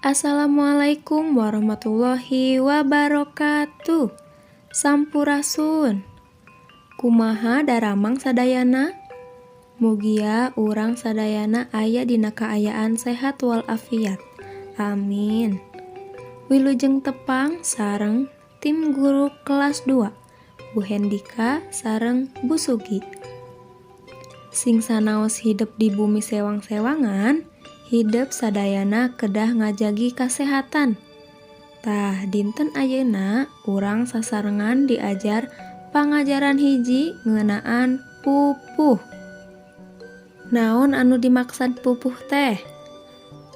Assalamualaikum warahmatullahi wabarakatuh. Sampurasun. Kumaha daramang sadayana? Mugia urang sadayana aya dina kaayaan sehat walafiat. Amin. Wilujeng tepang sareng tim guru kelas 2, Bu Hendika sareng Bu Sugi. Sing sanaos hidep di bumi sewang-sewangan, hidep sadayana kedah ngajagi kasehatan. Tah, dinten ayeuna urang sasarengan diajar pangajaran hiji ngeunaan pupuh. Naon anu dimaksad pupuh teh?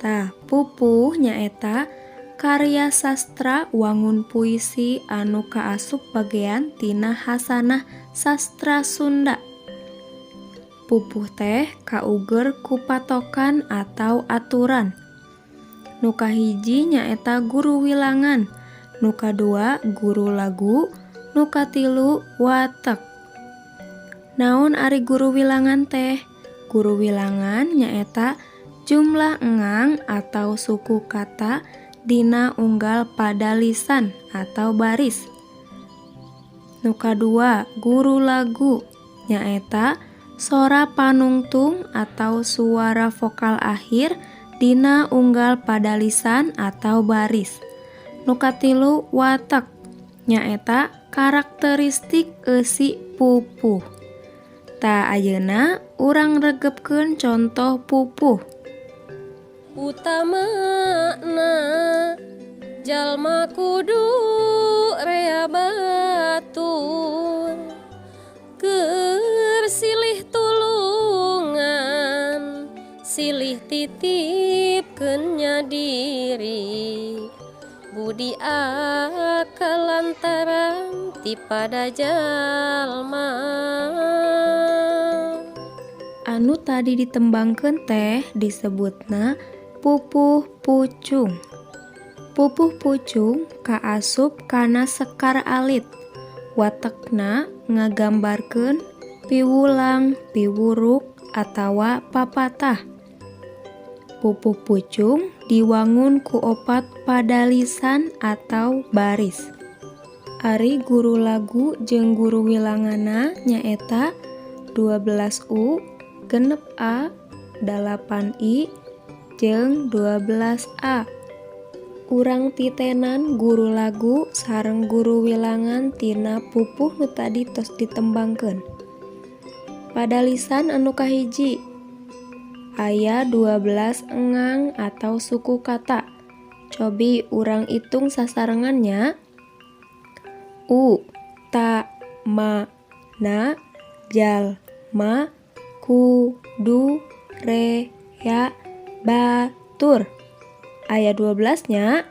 Tah, pupuh nyaeta karya sastra wangun puisi anu kaasup bagean tina khasanah sastra Sunda. Pupuh teh kauger ku patokan atau aturan. Nu kahiji nyaeta guru wilangan, nu kadua guru lagu, nu katilu watek. Naon ari guru wilangan teh? Guru wilangan nyaeta jumlah engang atau suku kata dina unggal padalisan atau baris. Nu kadua guru lagu nyaeta sora panungtung atau suara vokal akhir dina unggal padalisan atau baris. Nu katilu watek nyaeta karakteristik eusi pupuh. Tah, ayeuna urang regepkeun contoh pupuh. Utamana jalma kudu rea batur, keur silih tulungan, silih titipkeun nya diri, budi akal lantaran ti pada jalma. Anu tadi ditembangkeun teh disebutna pupuh pucung. Pupuh pucung kaasup kana sekar alit. Watekna ngagambarkeun piwulang, piwuruk atawa papatah. Pupuh pucung diwangun ku opat padalisan atau baris. Ari guru lagu jeung guru wilanganna nyaeta 12 U, 6 A, 8 I, jeung 12 A. Urang titenan guru lagu sareng guru wilangan tina pupuh nu tadi tos ditembangkeun. Padalisan anu kahiji aya 12 engang atau suku kata. Cobi urang itung sasarengan nya. U, ta, ma, na, jal, ma, ku, du, re, ya, batur. Aya 12 nya.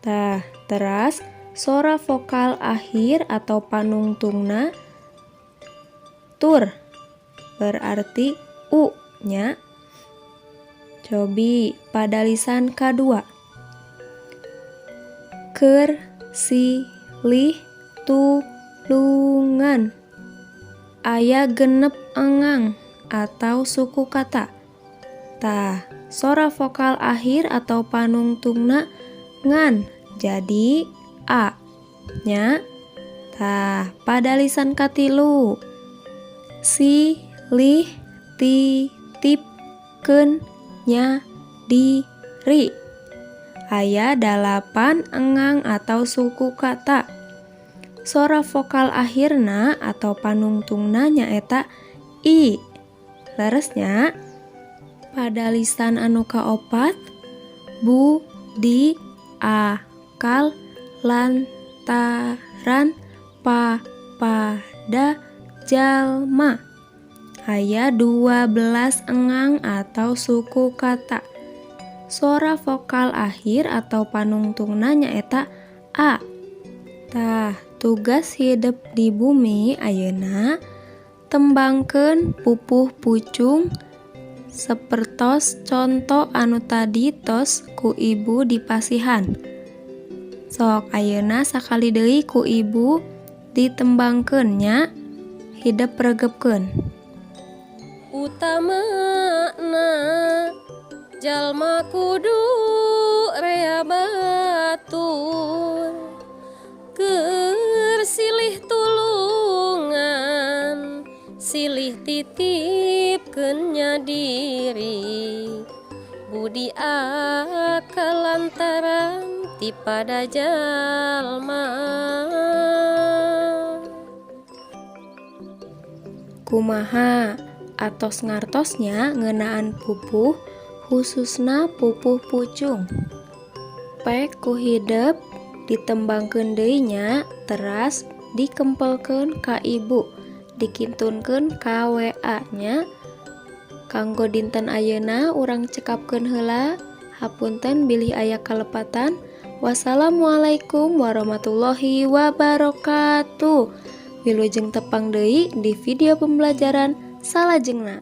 Tah, teras sora vokal akhir atau panungtungna tur, berarti u nya. Cobi padalisan kadua. Keur, si, lih, tulungan. Aya 6 engang atau suku kata. Tah, sora vokal akhir atau panungtungna ngan, jadi a nya. Tah, padalisan katilu. Si, lih, ti, tip, keun, nya, di, ri. Aya 8 engang atau suku kata. Sora vokal akhirna atau panungtungna nyaeta i. Leres nya. Padalisan anu kaopat, bu, di, akal, lantaran, pa, pada, jalma. Aya 12 engang atau suku kata. Sora vokal akhir atau panungtungna nyaeta a. Tah, tugas hidep di bumi ayeuna tembangkeun pupuh pucung sapertos conto anu tadi tos ku ibu dipasihan. Sok, ayeuna sakali deui ku ibu ditembangkeun nya, hidep regepkeun. Utamana. Jalma kudu rea batur keur silih tulungan, silih titipkeun nya diri, budi akal lantaran ti pada jalma. Kumaha atos ngartos nya ngeunaan pupuh, khususna pupuh pucung? Pek ku hidep ditembangkeun deui nya, teras dikempelkeun ka ibu, dikintunkeun ka WA nya. Kanggo dinten ayeuna urang cekapkeun heula. Hapunten bilih aya kalepatan. Wassalamualaikum warahmatullahi wabarakatuh. Wilujeng tepang deui di video pembelajaran salajengna.